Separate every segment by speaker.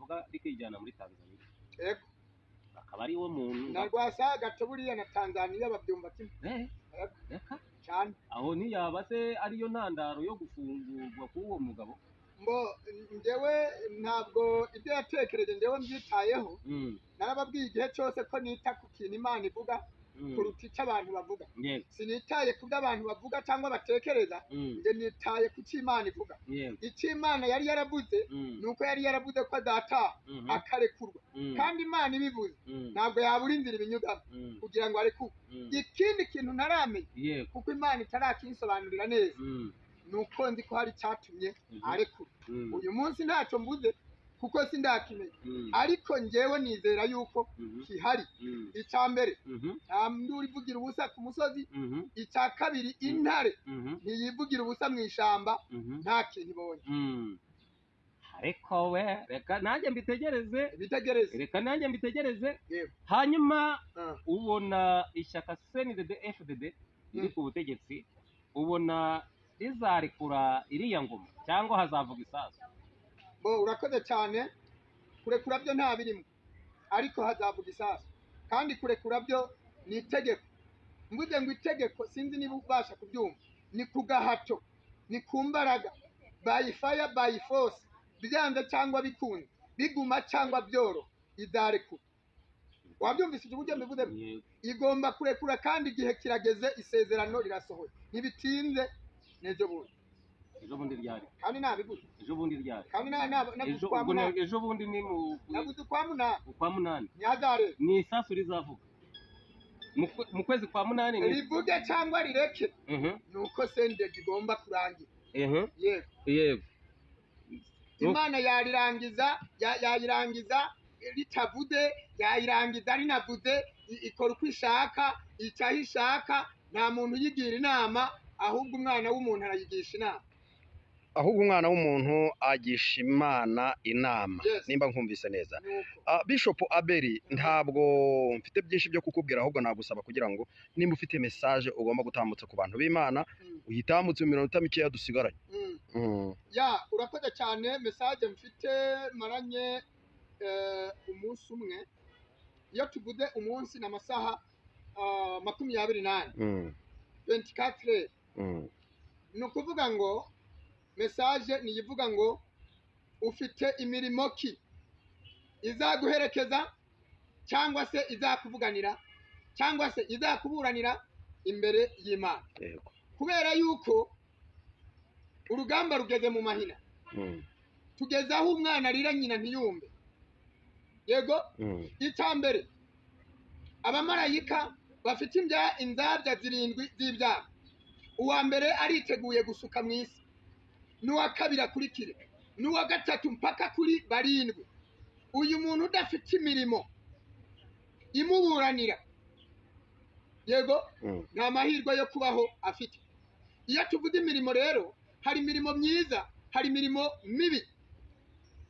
Speaker 1: bavuga rikijyana muri Tanzania.
Speaker 2: Yego.
Speaker 1: Akaba ari wo muntu
Speaker 2: na Rwasa buriya na Tanzania babyumva kimwe.
Speaker 1: Reka
Speaker 2: cyane.
Speaker 1: Aho ntiyaba se ariyo ntandaro yo gufungurwa k'uwo mugabo?
Speaker 2: Mbo njyewe ntabwo ibyo yatekereje njyewe mbyitayeho. Narababwiye igihe cyose ko nita ku kintu Imana ivuga kuruta icyo abantu bavuga. Sinitaye ku byo abantu bavuga cyangwa batekereza, njye nitaye ku cyo Imana ivuga. Icyo Imana yari yaravuze ni uko yari yaravuze ko azataha akarekurwa, kandi Imana ibivuze ntabwo yabura inzira ibinyugamo kugira ngo arekurwe. Ikindi kintu ntaramenya kuko Imana itarakinsobanurira neza ni uko nzi ko hari icyatumye arekura. Uyu munsi ntacyo mvuze kuko sindakimenya, ariko njyewe nizera yuko kihari. Icya mbere, nta nduru ivugira ubusa ku musozi. Icya kabiri, intare ntiyivugira ubusa mu ishyamba nta kintu ibonye.
Speaker 1: Ariko we reka nanjye mbitegereze, reka nanjye mbitegereze. Hanyuma ubona ishyaka CNDD FDD riri ku butegetsi, ubona rizarekura iriya ngoma cyangwa hazavuga isasu?
Speaker 2: Bo urakoze cyane. Kurekura byo nta birimo, ariko hazavuga isasu. Kandi kurekura byo ni itegeko. Mvuze ngo itegeko, sinzi niba ubasha kubyumva, ni ku gahato, ni ku mbaraga, by fire by force, byanze cyangwa bikunze, biguma cyangwa byoro, izarekura. Wabyumvise uburyo mbivuze? Igomba kurekura kandi igihe kirageze, isezerano rirasohoye, ntibitinze. Ejo bundi,
Speaker 1: ejo bundi ryari?
Speaker 2: Kandi nabivuze
Speaker 1: ejo bundi ryari?
Speaker 2: Kandi
Speaker 1: ejo bundi ni mu
Speaker 2: navuze kwa munani,
Speaker 1: kwa munani
Speaker 2: ntihazare
Speaker 1: ni isasu rizavuga mu kwezi kwa munani,
Speaker 2: rivuge cyangwa rireke, nuko CNDD igomba kurangira. Yego,
Speaker 1: yego.
Speaker 2: Imana yarirangiza, yayirangiza ritavuze, yayirangiza rinavuze, ikora uko ishaka, icaho ishaka, nta muntu uyigira inama, ahubwo umwana w'umuntu arayigisha inama.
Speaker 3: Ahubwo umwana w'umuntu agisha Imana inama. Nimba nkumvise neza, Bishop Abeli, ntabwo mfite byinshi byo kukubwira, ahubwo nagusaba kugira ngo nimba ufite message ugomba gutambutsa ku bantu b'Imana, uyitambutse mu minota mikeya dusigaranye.
Speaker 2: Ya, urakoze cyane. Message mfite maranye umunsi umwe. Iyo tuvuze umunsi na masaha 24, 24. Ni ukuvuga ngo message niyivuga ngo ufite imirimo ki izaguherekeza cyangwa se izakuvuganira cyangwa se izakuburanira imbere y'Imana. Kubera yuko urugamba rugeze mu mahina, tugeze aho umwana arira nyina ntiyumve. Yego. Icya mbere, abamarayika bafite inzabya zirindwi z'ibyaha. Uwa mbere ariteguye gusuka mu isi, n'uwa kabiri akurikire, n'uwa gatatu mpaka kuri barindwi. Uyu muntu udafite imirimo imuburanira, yego, nta mahirwe yo kubaho afite. Iyo tuvuze imirimo rero, hari imirimo myiza, hari imirimo mibi.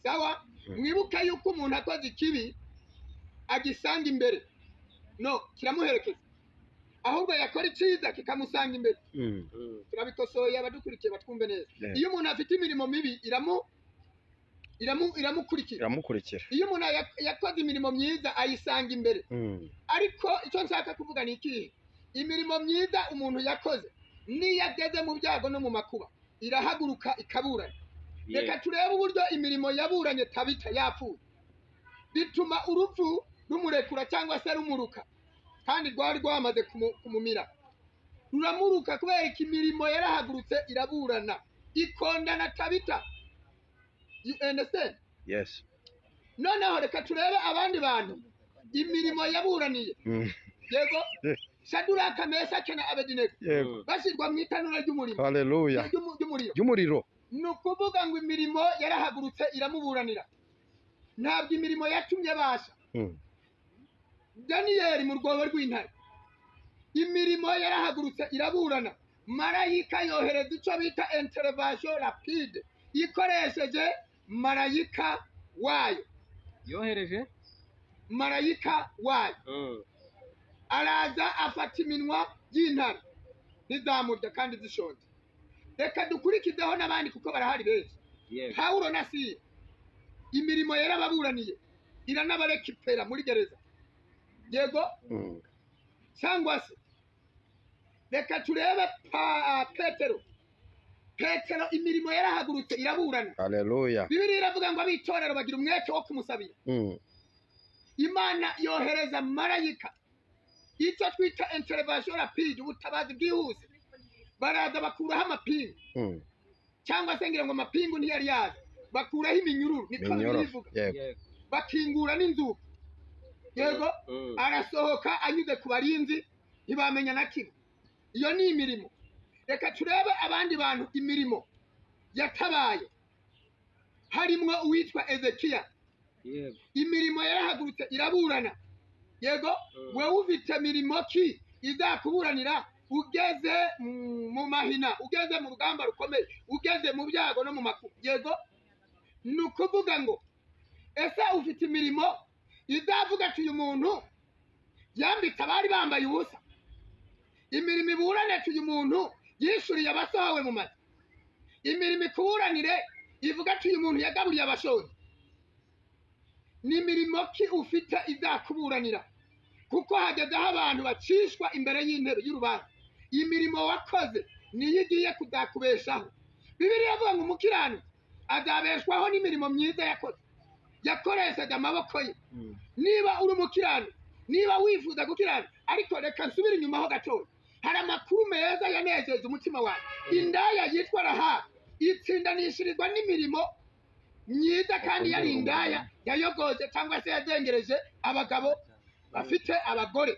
Speaker 2: Sawa? Mwibuke yuko umuntu akoze ikibi agisanga imbere, no kiramuherekeza, ahubwo yakora icyiza kikamusanga imbere. Turabikosoye, abadukurikiye batwumve neza. Iyo umuntu afite imirimo mibi iramukurikira. Iyo umuntu yakoze imirimo myiza ayisanga imbere. Ariko icyo nshaka kuvuga ni ikihe? Imirimo myiza umuntu yakoze niyo ageze mu byago no mu makuba irahaguruka ikaburana. Reka turebe uburyo imirimo yaburanye Tabita yapfuye, bituma urupfu rumurekura cyangwa se rumuruka, kandi rwari rwamaze kumumira, ruramuruka kubera ko imirimo yarahagurutse iraburana, ikondana Tabita. You understand?
Speaker 3: Yes.
Speaker 2: Noneho reka turebe abandi bantu imirimo yaburaniye. Yego. Shaduraka, Mesaki na Abedinego bashyirwa mu itanura ry'umuriro.
Speaker 3: Haleluya. Ry'umuriro.
Speaker 2: Ni ukuvuga ngo imirimo yarahagurutse iramuburanira. Ntabwo imirimo yatumye basha. Daniyeli mu rwobo rw'intare, imirimo yarahagurutse iraburana. Marayika yohereza icyo bita intervention rapide, ikoresheje marayika wayo.
Speaker 1: Yohereje
Speaker 2: marayika wayo, araza afata iminwa y'intare ntizamurya kandi zishonje. Reka dukurikizeho n'abandi kuko barahari benshi. Pawulo na Sila Imirimo yarababuraniye iranabarekipera muri gereza. Yego. Cyangwa se reka turebe Petero. Petero imirimo yarahagurutse iraburana.
Speaker 3: Haleluya.
Speaker 2: Bibiliya iravuga ngo abitorero bagira umwete wo kumusabira. Imana yohereza marayika, icyo twita intervention rapide, ubutabazi bwihuse. Baraza bakuraho amapingu, cyangwa se ngira ngo amapingu ntiyari yaza, bakuraho iminyururu, niko bivuga, bakingura n'inzugi. Yego. Arasohoka anyuze ku barinzi, ntibamenya na kimwe. Iyo ni imirimo. Reka turebe abandi bantu imirimo yatabaye, harimwo uwitwa Ezekiya. Imirimo yarahagurutse iraburana. Yego. Wewe ufite mirimo ki izakuburanira ugeze mu mahina, ugeze mu rugamba rukomeye, ugeze mu byago no mu makuba? Yego. Ni ukuvuga ngo ese ufite imirimo izavuga ati uyu muntu yambitse abari bambaye ubusa? Imirimo iburane ati uyu muntu yishuriye abasohowe mu mazu. Imirimo ikuburanire ivuga ati uyu muntu yagaburiye abashonji. Ni imirimo ki ufite izakuburanira? Kuko hageze aho abantu bacishwa imbere y'intebe y'urubanza. Imirimo wakoze niyo igiye kuzakubeshaho. Bibiliya ivuga ngo umukiranutsi azabeshwaho n'imirimo myiza yakoze, yakoresheje amaboko ye. Niba uri umukiranutsi, niba wifuza gukiranuka, ariko reka nsubire inyuma ho gatoya. Hari amakuru meza yanejeje umutima wawe. Indaya yitwa Rahabu itsindanishirizwa n'imirimo myiza, kandi yari indaya yayogoje cyangwa se yazengereje abagabo bafite abagore.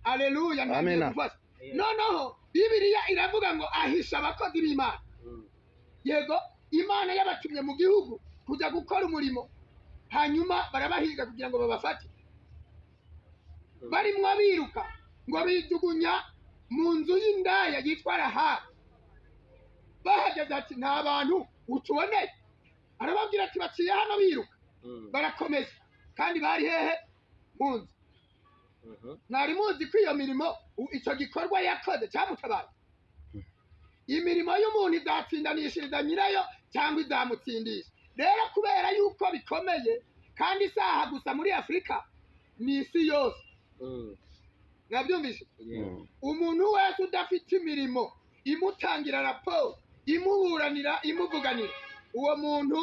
Speaker 2: Aleluya. Noneho Bibiliya iravuga ngo ahisha abakozi b'Imana. Yego. Imana yabatumye mu gihugu kujya gukora umurimo, hanyuma barabahiga kugira ngo babafate. Barimwo biruka ngo bijugunya mu nzu y'indaya yitwa Rahabu. Bahageze ati nta bantu utuboneye. Arababwira ati baciye hano biruka. Barakomeza, kandi bari hehe? Mu nzu. Mwari muzi ko iyo mirimo, icyo gikorwa yakoze cyamutabaye. Imirimo y'umuntu izatsindanishiriza nyirayo cyangwa izamutsindisha. Rero kubera yuko bikomeye, kandi isaha gusa muri Afurika ni isi yose. Nabyumvise. Umuntu wese udafite imirimo imutangira raporo, imuburanira, imuvuganira, uwo muntu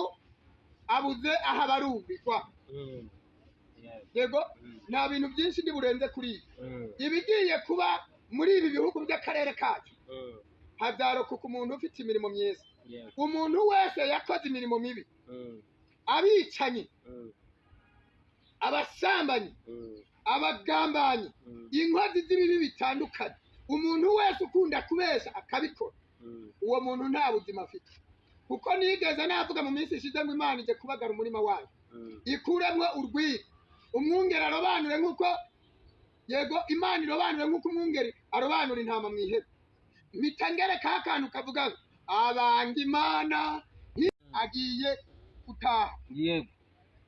Speaker 2: abuze aho abarumbikwa. Yego. Nta bintu byinshi ndi burenze kuri ibi. Ibigiye kuba muri ibi bihugu by'akarere kacu, hazarokoka umuntu ufite imirimo myiza. Umuntu wese yakoze imirimo mibi, abicanyi, abasambanyi, abagambanyi, inkozi z'ibibi bitandukanye, umuntu wese ukunda kubesha akabikora, uwo muntu nta buzima afite. Kuko nigeze navuga mu minsi ishize ngo Imana ije kubagara umurima wayo, ikuremwo urwiri, umwungeri arobanure nk'uko, yego, Imana irobanure nk'uko umwungeri arobanura intama mu ihema. Mpita ngerekaho akantu kavuga ngo abanga Imana agiye gutaha.
Speaker 1: Yego.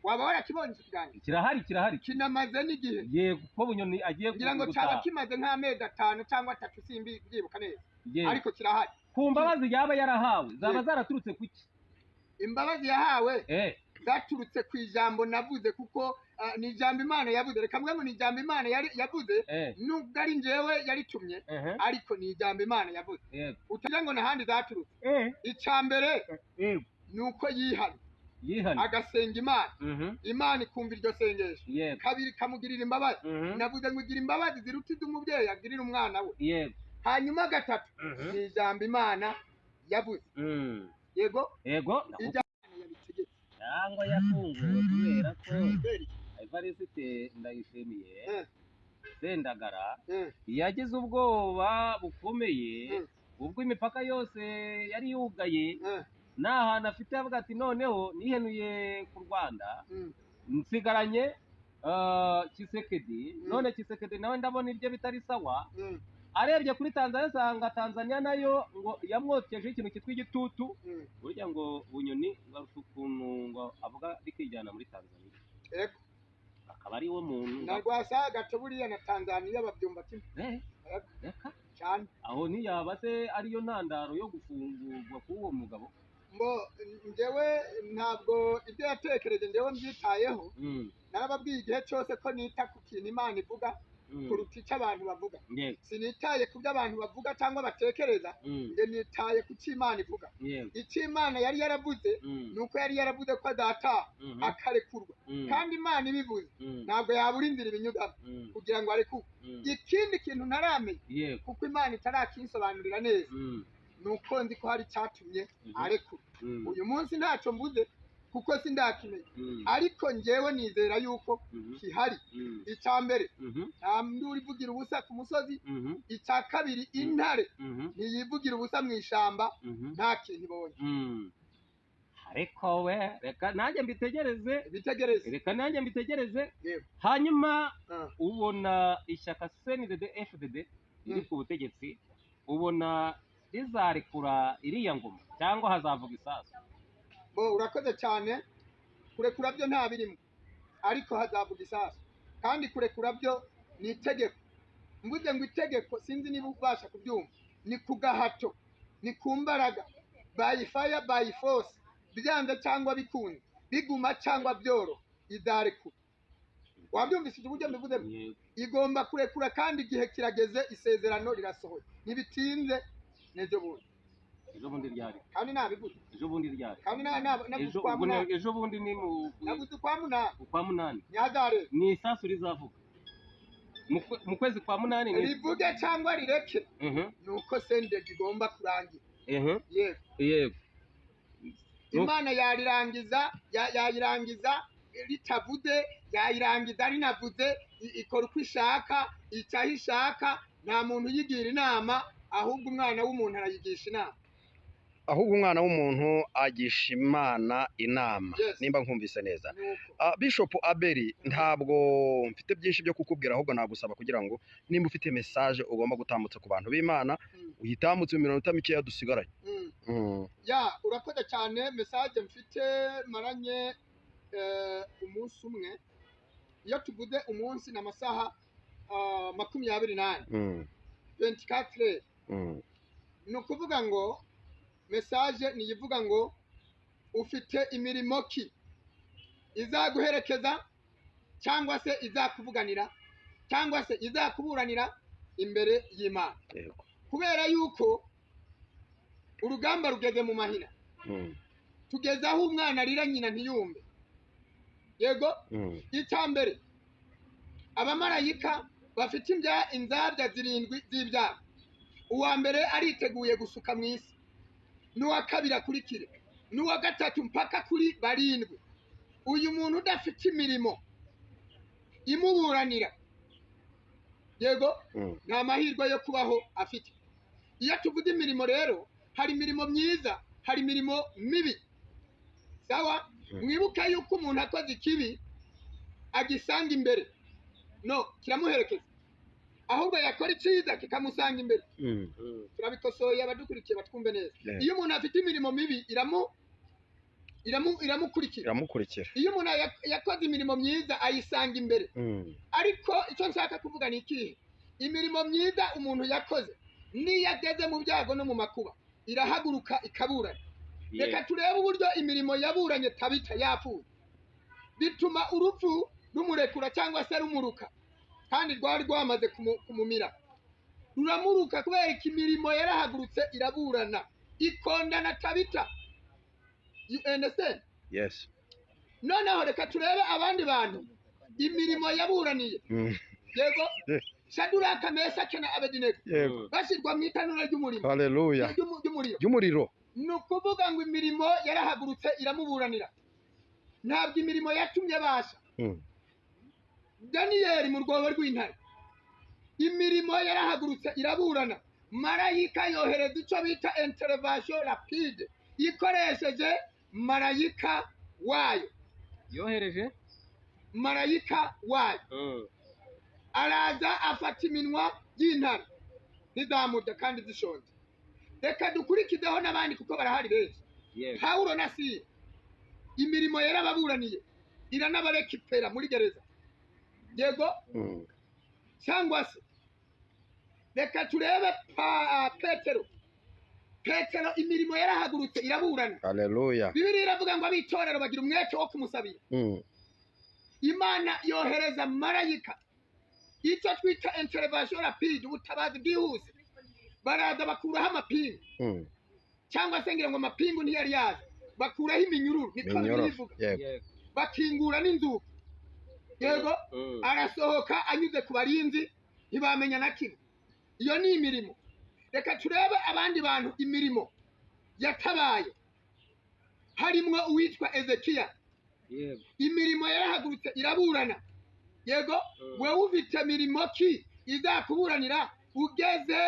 Speaker 2: Waba warakibonye icyo kiganiro?
Speaker 1: Kirahari, kirahari.
Speaker 2: Kinamaze n'igihe.
Speaker 1: Yego, ko Bunyoni agiye
Speaker 2: ngira ngo cyaba kimaze nk'amezi 5 cyangwa 3, simbi byibuka neza. Ariko kirahari.
Speaker 1: Ku mbabazi yaba yarahawe zaba zaraturutse kuki?
Speaker 2: Imbabazi yahawe zaturutse ku ijambo navuze, kuko ni ijambo Imana yavuze. Reka mvuge ngo ni ijambo Imana yavuze, nubwo ari njyewe yaritumye, ariko ni ijambo Imana yavuze. Utagira ngo n'ahandi zaturutse. Icya mbere ni uko yihana, agasenga Imana, Imana ikumva iryo sengesho. Kabiri, ikamugirira imbabazi. Navuze ngo ugira imbabazi ziruta iz'umubyeyi agirira umwana we. Hanyuma gatatu, ni ijambo Imana yavuze. Yego.
Speaker 1: Yego.
Speaker 2: Ijambo yabitegetse.
Speaker 1: Cyangwa yafunguwe kubera ko Evariste Ndayishimiye Sendagara yagize ubwoba bukomeye ubwo imipaka yose yari yugaye, nta hantu afite, avuga ati noneho nihenuye ku Rwanda, nsigaranye Tshisekedi, none Tshisekedi nawe ndabona ibyo bitari sawa. Arebye kuri Tanzania asanga Tanzania nayo ngo yamwokeje ikintu cyitwa igitutu. Burya ngo Bunyoni ngo ukuntu ngo avuga rikijyana muri Tanzania.
Speaker 2: Yego.
Speaker 1: Akaba ari wo muntu
Speaker 2: na Rwasaga buriya na Tanzania babyumva kimwe.
Speaker 1: Reka
Speaker 2: cyane.
Speaker 1: Aho ntiyaba se ariyo ntandaro yo gufungurwa k'uwo mugabo?
Speaker 2: Mbo njyewe ntabwo ibyo yatekereje njyewe mbyitayeho. Narababwiye igihe cyose ko nita ku kintu Imana ivuga kuruta icyo abantu bavuga. Sinitaye ku byo abantu bavuga cyangwa batekereza, njye nitaye ku cyo Imana ivuga. Icyo Imana yari yaravuze ni uko yari yaravuze ko azataha akarekurwa, kandi Imana ibivuze ntabwo yabura inzira ibinyuzamo kugira ngo arekurwe. Ikindi kintu ntaramenya kuko Imana itarakinsobanurira neza ni uko nzi ko hari icyatumye arekurwa. Uyu munsi ntacyo mvuze kuko sindakimenya, ariko njyewe nizera yuko kihari. Icya mbere, nta nduru ivugira ubusa ku musozi. Icya kabiri, intare ntiyivugira ubusa mu ishyamba nta kintu ibonye.
Speaker 1: Ariko we reka nanjye mbitegereze,
Speaker 2: bitegereze,
Speaker 1: reka nanjye mbitegereze. Hanyuma ubona ishyaka CNDD FDD riri ku butegetsi, ubona rizarekura iriya ngoma cyangwa hazavuga isasu?
Speaker 2: Bo urakoze cyane. Kurekura byo nta birimo, ariko hazavuga isasu. Kandi kurekura byo ni itegeko. Mvuze ngo itegeko, sinzi niba ubasha kubyumva, ni ku gahato, ni ku mbaraga, by fire by force, byanze cyangwa bikunze, biguma cyangwa byoro, izarekura. Wabyumvise uburyo mbivuzemo? Igomba kurekura, kandi igihe kirageze, isezerano rirasohoye, ntibitinze n'ejo bundi.
Speaker 1: Ejo bundi ryari?
Speaker 2: Kandi nabivuze.
Speaker 1: Ejo bundi ryari?
Speaker 2: Kandi
Speaker 1: ejo bundi ni mu
Speaker 2: navuze kwa munani.
Speaker 1: Kwa munani.
Speaker 2: Nyazare.
Speaker 1: Ni isasu rizavuga. Mu kwezi kwa munani ni
Speaker 2: rivuge cyangwa rireke. Nuko sende igomba kurangira. Yego.
Speaker 1: Yego.
Speaker 2: Imana yarirangiza, yayirangiza ritavuze, yayirangiza rinavuze, ikora uko ishaka, icyaho ishaka, nta muntu uyigira inama, ahubwo umwana w'umuntu arayigisha inama.
Speaker 3: Ahubwo umwana w'umuntu agisha Imana inama, nimba nkumvise neza. Bishop Abeli, ntabwo mfite byinshi byo kukubwira, ahubwo nagusaba kugira ngo nimba ufite message ugomba gutambutsa ku bantu b'Imana, uyitambutse mu minota mikeya dusigaranye.
Speaker 2: Ya, urakoze cyane. Message mfite maranye umunsi umwe. Iyo tuvuze umunsi na masaha 24, 24. Ni ukuvuga ngo message niyivuga ngo ufite imirimo ki izaguherekeza cyangwa se izakuvuganira cyangwa se izakuburanira imbere y'Imana. Kubera yuko urugamba rugeze mu mahina, tugeze aho umwana arira nyina ntiyumve. Yego. Icya mbere, abamarayika bafite inzabya zirindwi z'ibyago. Uwa mbere ariteguye gusuka mu isi, n'uwa kabiri akurikire, n'uwa gatatu mpaka kuri barindwi. Uyu muntu udafite imirimo imuburanira, yego, nta mahirwe yo kubaho afite. Iyo tuvuze imirimo rero, hari imirimo myiza, hari imirimo mibi. Sawa? Mwibuke yuko umuntu akoze ikibi agisanga imbere, no kiramuherekeza, ahubwo yakora icyiza kikamusanga imbere. Turabikosoye, abadukurikiye batwumve neza. Iyo umuntu afite imirimo mibi iramukurikira. Iyo umuntu yakoze imirimo myiza ayisanga imbere. Ariko icyo nshaka kuvuga ni ikihe? Imirimo myiza umuntu yakoze niyo ageze mu byago no mu makuba irahaguruka ikaburana. Reka turebe uburyo imirimo yaburanye Tabita yapfuye, bituma urupfu rumurekura cyangwa se rumuruka, kandi rwari rwamaze kumumira, ruramuruka kubera ko imirimo yarahagurutse iraburana, ikondana Tabita. You understand?
Speaker 3: Yes.
Speaker 2: Noneho reka turebe abandi bantu imirimo yaburaniye. Yego. Shaduraka, Mesaki na Abedinego bashyirwa mu itanura ry'umuriro.
Speaker 3: Haleluya. Ry'umuriro.
Speaker 2: Ni ukuvuga ngo imirimo yarahagurutse iramuburanira. Ntabwo imirimo yatumye basha. Daniyeli mu rwobo rw'intare, imirimo yarahagurutse iraburana. Marayika yohereza icyo bita intervention rapide, ikoresheje marayika wayo.
Speaker 1: Yohereje
Speaker 2: marayika wayo, araza afata iminwa y'intare ntizamurya kandi zishonje. Reka dukurikizeho n'abandi kuko barahari benshi. Pawulo na Sila, imirimo yarababuraniye iranabarekipera muri gereza. Yego. Cyangwa se reka turebe Petero Petero imirimo yarahagurutse iraburana.
Speaker 3: Haleluya.
Speaker 2: Bibiliya iravuga ngo abitorero bagira umwete wo kumusabira. Imana yohereza marayika, icyo twita intervention rapide, ubutabazi bwihuse. Baraza bakuraho amapingu, cyangwa se ngira ngo amapingu ntiyari yaza, bakuraho iminyururu, niko
Speaker 3: Minyururu.
Speaker 2: Bibiliya ivuga.
Speaker 3: Yego.
Speaker 2: Bakingura n'inzugi. Yego, arasohoka anyuze ku barinzi, ntibamenya na kimwe. Iyo ni imirimo. Reka turebe abandi bantu imirimo yatabaye, harimwo uwitwa Ezekiya. Imirimo yarahagurutse iraburana. Yego, wewe ufite mirimo ki izakuburanira ugeze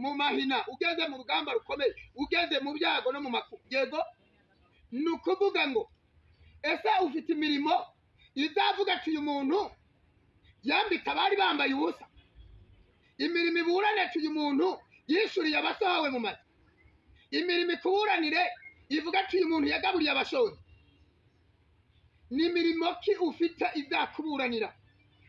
Speaker 2: mu mahina, ugeze mu rugamba rukomeye, ugeze mu byago no mu makuba? Yego, ni ukuvuga ngo ese ufite imirimo izavuga ati uyu muntu yambitse abari bambaye ubusa? Imirimo iburane ati uyu muntu yishuriye abasohowe mu mazu. Imirimo ikuburanire ivuga ati uyu muntu yagaburiye abashonji. Ni imirimo ki ufite izakuburanira?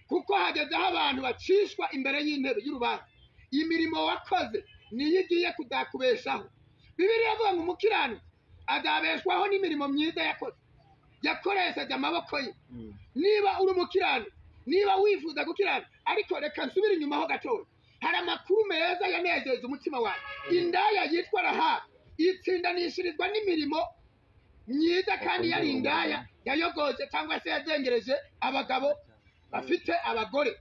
Speaker 2: Kuko hagezeho abantu bacishwa imbere y'intebe y'urubanza. Imirimo wakoze niyo igiye kuzakubeshaho. Bibiliya ivuga ngo umukiranutsi azabeshwaho n'imirimo myiza yakoze, yakoresheje amaboko ye. Niba uri umukiranutsi, niba wifuza gukiranuka, ariko reka nsubire inyuma ho gatoya. Hari amakuru meza yanejeje umutima wawe. Indaya yitwa Rahabu itsindanishirizwa n'imirimo myiza, kandi yari indaya yayogoje cyangwa se yazengereje abagabo bafite abagore.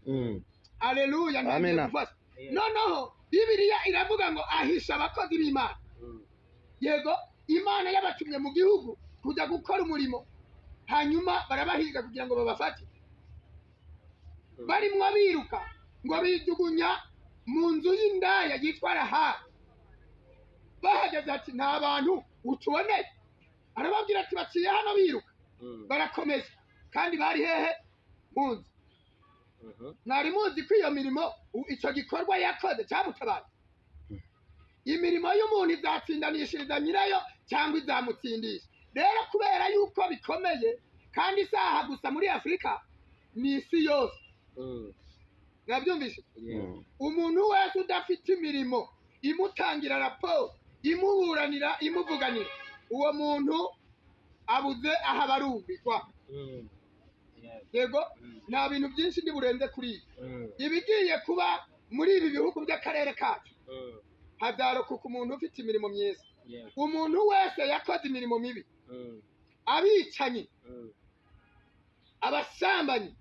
Speaker 2: Aleluya, ntangiye
Speaker 3: Amina.
Speaker 2: gufasha. Noneho Bibiliya iravuga ngo ahisha abakozi b'Imana. Yego, Imana yabatumye mu gihugu kujya gukora umurimo, hanyuma barabahiga kugira ngo babafate. Barimwo biruka ngo bijugunya mu nzu y'indaya yitwa Rahabu. Bahageze ati nta bantu utuboneye. Arababwira ati baciye hano biruka. Barakomeza, kandi bari hehe? Mu nzu. Mwari muzi ko iyo mirimo, icyo gikorwa yakoze cyamutabaye. Imirimo y'umuntu izatsindanishiriza nyirayo cyangwa izamutsindisha. Rero kubera yuko bikomeye, kandi isaha gusa muri Afurika ni isi yose. Mwabyumvise? Umuntu wese udafite imirimo imutangira raporo, imuburanira, imuvuganira, uwo muntu abuze aho abarumvikwa. Yego, nta bintu byinshi ndi burenze kuri ibi. Ibigiye kuba muri ibi bihugu by'akarere kacu, hazarokoka umuntu ufite imirimo myiza. Umuntu wese yakoze imirimo mibi, abicanyi, abasambanyi,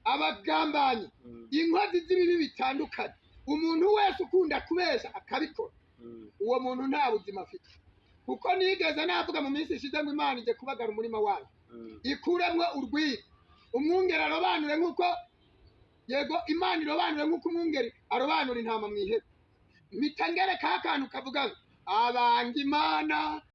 Speaker 2: abagambanyi, inkozi z'ibibi bitandukanye, umuntu wese ukunda kubesha akabikora, uwo muntu nta buzima afite. Kuko nigeze navuga mu minsi ishize ngo Imana ije kubagara umurima wayo, ikuremwo urwiri, umwungeri arobanure nk'uko, yego, Imana irobanure nk'uko umwungeri arobanura intama mu ihene. Mpita ngerekaho akantu kavuga ngo abanga Imana.